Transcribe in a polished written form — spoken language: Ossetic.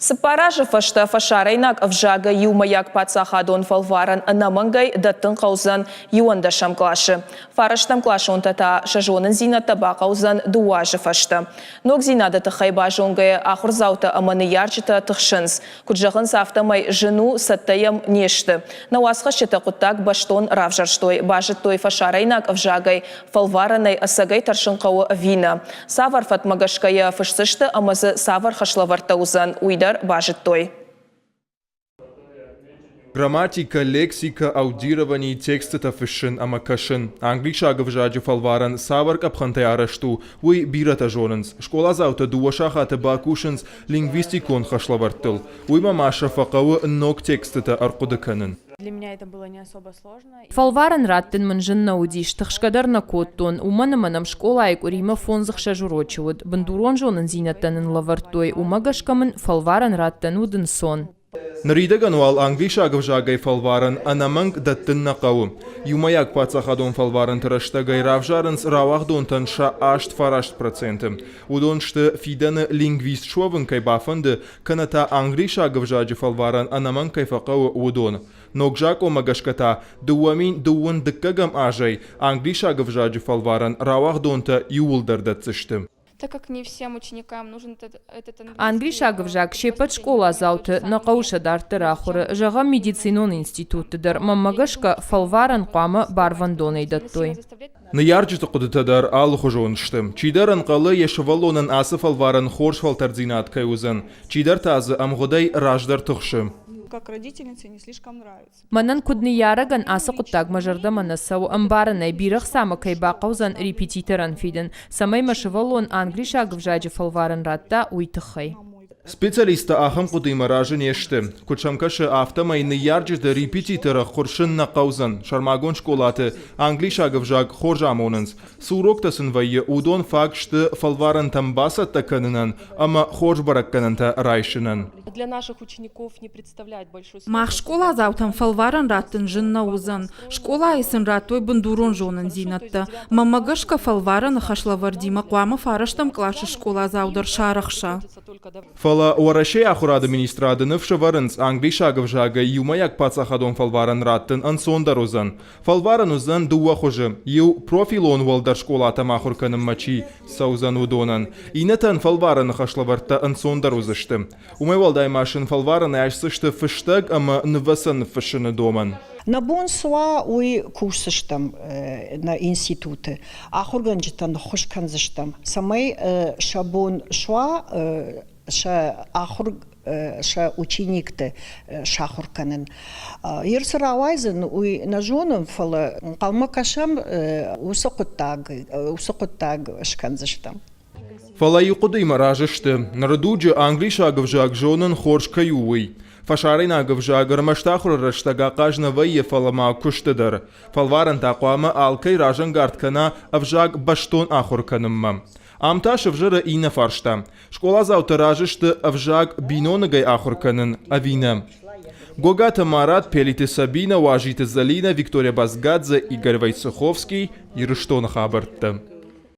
Цыппар азы фӕстӕ фӕсарӕйнаг ӕвзагӕй иумӕйаг паддзахадон фӕлварӕн ӕнӕмӕнгӕй дӕттын хъӕудзӕн иуӕндӕсӕм къласы. Фарӕстӕмкъласонтӕ та сӕ зонындзинӕдтӕ бахъӕудзӕн дыууӕ азы фӕстӕ. Ногдзинады тыххӕй базонгӕйӕ ахуырдзаутӕ ӕмӕ ныййарджытӕ тыхсынц. Куыд зӕгъынц, афтӕмӕй зын у, цӕттӕ йӕм не сты. Нӕ уацхӕсджытӕ хъуыддаг бӕстон равзӕрстой, базыдтой фӕсарӕйнаг ӕвзагӕй фӕлварӕнӕй ӕцӕгӕй тӕрсын хъӕуы ӕви нӕ. Цавӕр фӕткмӕ гӕсгӕ йӕ фысдзысты ӕмӕ дзы цавӕр хӕслӕвӕрдтӕ уыдзӕн, уый дӕр базыдтой. Грамматикӕ, лексикӕ, аудировани, текстытӕ фыссын ӕмӕ кӕсын. Англисаг ӕвзаджы фӕлварӕн цавӕр къӕпхӕнтӕй арӕзт у, уый бирӕтӕ зонынц. Скъоладзаутӕ дыууӕ сахаты бакусынц лингвистикон хӕслӕвӕрдтыл. Уыимӕ ма сӕ фӕхъӕуы ног текстытӕ ӕрхъуыды кӕнын. Для меня это было не особо сложно. Фӕлварӕн раттын мын зын нӕ уыдис, тыхсгӕ дӕр нӕ кодтон, уымӕн ӕмӕ нӕм скъолайы къуыримӕ фондз-ӕхсӕз урочы уыд, бындурон зонындзинӕдтӕ нын лӕвӕрдтой, уымӕ гӕсгӕ мын фӕлварӕн раттӕн уыд ӕнцон. Ныридӕгӕн уал англисаг ӕвзагӕй фӕлварӕн ӕнӕмӕнг дӕттын нӕ хъӕуы. Иумӕйаг паддзахадон фӕлварӕнты рӕстӕгӕй равзарынц рауагъдонтӕн сӕ 8-9 проценты. Уыдон сты, фидӕны лингвист суӕвын кӕй бафӕнды, кӕнӕ та англисаг ӕвзаджы фӕлварӕн ӕнӕмӕнг кӕй фӕхъӕуы, уыдон. Ног закъонмӕ гӕсгӕ та 2012 дыккӕгӕм азӕй англисаг ӕвзаджы фӕлварӕн рауагъдонтӕ иууылдӕр дӕтдзысты. Так как не всем ученикам нужен этот английский. Англисаг ӕвзаг се ппӕт скъоладзауты нӕ хъӕуы сӕ дарддӕр ахуыры, зӕгъӕм, медицинон институтты дӕр, мӕнмӕ гӕсгӕ, фӕлварӕн хъуамӕ барвӕндонӕй дӕттой. Ныййарджыты хъуыдытӕ дӕр алыхуызон сты. Чидӕр ӕнхъӕлы, йӕ сывӕллонӕн ацы фӕлварӕн хорз фӕлтӕрддзинад кӕй уыдзӕн, чидӕр та дзы ӕмгъуыдӕй раздӕр тыхсы. Как родительнице не слишком нравится. Мӕнӕн куыд ныййарӕгӕн ацы хъуыддаг мӕ зӕрдӕмӕ нӕ цӕуы, ӕмбарын ӕй, бирӕ хца мӕ кӕй бахъӕудзӕн репетиторӕн фидын, цӕмӕй мӕ сывӕллон англисаг ӕвзаджы фӕлварӕн радта, уый тыххӕй. Специалисттӕ ахӕм хъуыдыимӕ разы не сты. Куыд сӕм кӕсы, афтӕмӕй ныййарджыты репетитор ӕххуырсын нӕ хъӕудзӕн. Сӕрмагонд скъолаты англисаг ӕвзаг хорз амонынц. Цы уроктӕ сын вӕййы, уыдон фаг сты фӕлварӕнтӕм бацӕттӕ кӕнынӕн ӕмӕ хорз бӕрӕггӕнӕнтӕ райсынӕн. Для наших учеников не представляет большой Мах скъоладзаутӕн фӕлварӕн раттын зын нӕ уыдзӕн. Скъолайы сын радтой бындурон зонындзинӕдтӕ. Мӕнмӕ гӕсгӕ фӕлварӕны хӕслӕвӕрдимӕ хъуамӕ фарӕстӕм къласы скъоладзау дӕр сарӕхса. Фӕлӕ Уӕрӕсейы ахуырады министрады ныфс ӕвӕрынц, англисаг ӕвзагӕй иумӕйаг паддзахадон фӕлварӕн раттын ӕнцондӕр уыдзӕн. Фӕлварӕн уыдзӕн дыууӕ хуызы: иу профилон уӕлдӕр скъолатӕм ахуыр кӕнынмӕ чи цӕудзӕн, уыдонӕн, иннӕтӕн фӕлварӕны хӕслӕвӕрдтӕ ӕнцондӕр уыдзысты. Уымӕй уӕлдай ма сын фӕлварӕн айсдзысты фыстӕг ӕмӕ нывӕцӕн ныффыссыны домӕн. Нӕ бон цы уа, уый кусдзыстӕм нӕ институты. Ахуыргӕнджытӕн ӕххуыс кӕндзыстӕм, цӕмӕй сӕ бон суа сӕ ахуыр сӕ ученикты сахуыр кӕнын. Ер цы рауайдзӕн, уый нӕ зонын, фӕлӕ ӕнхъӕлмӕ кӕсӕм уыцы хъуыддаг, уыцы хъуыддаг скӕндзыстӕм. Фӕлӕ иу хъуыдыимӕ разы сты, ныры дуджы англисаг ӕвзаг зонын хорз кӕй у, уый. Фӕсарӕйнаг ӕвзаг ӕрмӕст ахуыры рӕстӕг ахъаз нӕ вӕййы, фӕлӕ ма куысты дӕр. Фӕлварӕнтӕ хъуамӕ алкӕй разӕнгард кӕна ӕвзаг бӕстон ахуыр кӕнынмӕ. Ам та сӕвзӕры иннӕ фарста. Скъоладзаутӕ разы сты ӕвзаг биноныгӕй ахуыр кӕнын ӕви нӕ? Гогаты Марат, Пелиты Сабинӕ, Уазиты Зӕлинӕ, Виктория Базгадзе, Игорь Войцеховский, Ирыстоны хабӕрттӕ.